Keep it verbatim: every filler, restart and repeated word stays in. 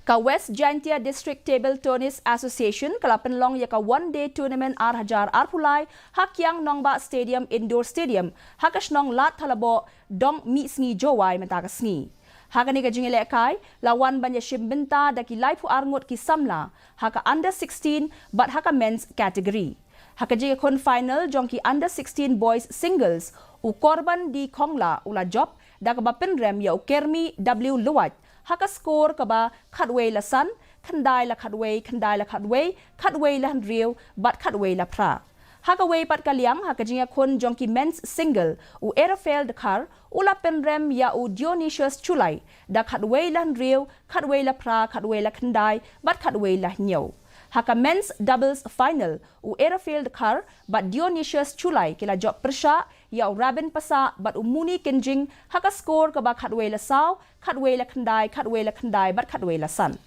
Ka West Jaintia District Table Tennis Association ka la pynlong ïa ka One Day Tournament ar hajar arphew lai ha Kiang Nangbah Stadium, Indoor Stadium, ha ka shnong Lad Thalaboh, Dong Mihsngi, Jowai mynta ka sngi. Ha kane ka jingïalehkai la wan ban ïashim bynta da ki laiphew ar ngut ki samla ha ka Under sixteen bad ha ka Men's Category. Ha ka jingïakhun final jong ki Under sixteen Boys Singles, u Korban D Khongla u la jop da kaba pynrem ïa u Kermi W Lwait ha ka score kaba khatwei la san, khyndai la khatwei, khyndai la khatwei, khatwei la hynriew bad khatwei la phra. Ha kawei pat ka liang, ha ka jingïakhun jong ki Men's Single, u Erafael Dkhar u la pynrem ïa u Dionysius Chulai da khatwei la hynriew, khatwei la phra, khatwei la khyndai bad khatwei la hynñiew. Ha ka Men's Doubles Final, u Erafael Dkhar bad Dionysius Chulai ki la jop pyrshah ïa u Rabin Passah bad u Muni Kynjing ha ka score kaba khatwei la saw, khatwei la khyndai, khatwei la khyndai bad khatwei la san.